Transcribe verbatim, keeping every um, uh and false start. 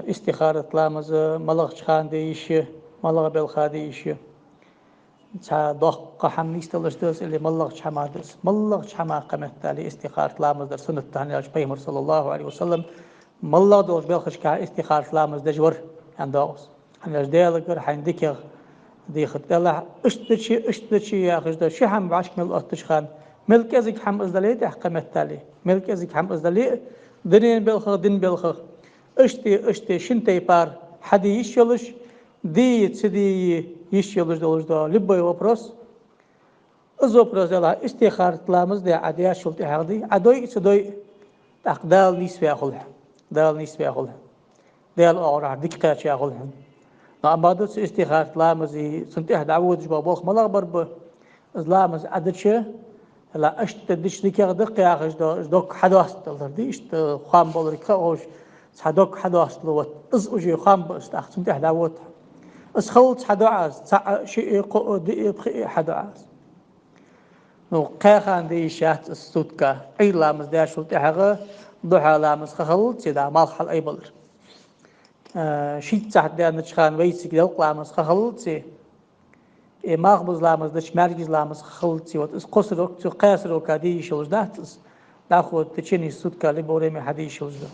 Истихарат ламаз малагӀча хана де йиш я, малагӀа балха де йиш я? Цхьа доккха хӀама нийсделаш да из или малагӀча хӀамах да из? МалагӀча хӀамах, кхы меттел, истихарат ламаз дар суннат да, хӀана аьлча Пайхамар, صلى الله عليه وسلم, малагӀа долча балхашка истихарат ламаз деш вар, аьнна доагӀа из. ХӀана аьлча Даьлагара хьайна дикагӀа дехар тӀехьа, иштта дича, иштта дича яхаш да, ши хӀама вӀашка мел оттача хана, мел кӀезига хӀама из дале а тӀехьа, кхы меттел, мел кӀезига хӀама из дале а, дунен балхах, дин балхах, иштта, иштта шин тайпара хьаде йиш йолаш, де, ца де йиш йолаш долаш да любой вопрос. Из вопрос дале, истихарат ламаз де, Ӏа дешал тӀехьагӀа де, Ӏа дой а, ца дой а, тӀаккха Дала нийсваь хул хьона. Дала нийсваь хул хьона. Даьла оагӀорахьара дика кхаьча хул хьона. Но амма да цу истихарат ламаза, цунна тӀехьа дӀаводаш бола болх малагӀа бар ба? Из ламаз Ӏа дича, ала иштта дича дикагӀа да-кх яхаш да, дог хьадоастадалар да, иштта хоам болар кхы а ховш, цхьа дог хьадоастадалар, вот, из уже хоам ба из, тӀаккха цунна тӀехьа дӀавода хьо. Из хилац хьа дуӀа из, цаӀ а, шиъ а, кхоъ а, диъ а, пхиъ а хьа дуӀа из. Ну, кхаь хана де йиш яц из сутка. Ӏуйра ламаз дешал тӀехьагӀа духьа ламаз ха хилалца, да, малх хьалаайбалар. Э, шийтта сахьат даьннача хана вайцига делкъа ламаз ха хилалца, э, малхбуза ламаз дича маьркӀажа ламаз ха хилалца, вот из кхо срок, цу кхаь срока де йиш йолаш дац из. ДӀахо в течение сутка либо время хьаде йиш йолаш да.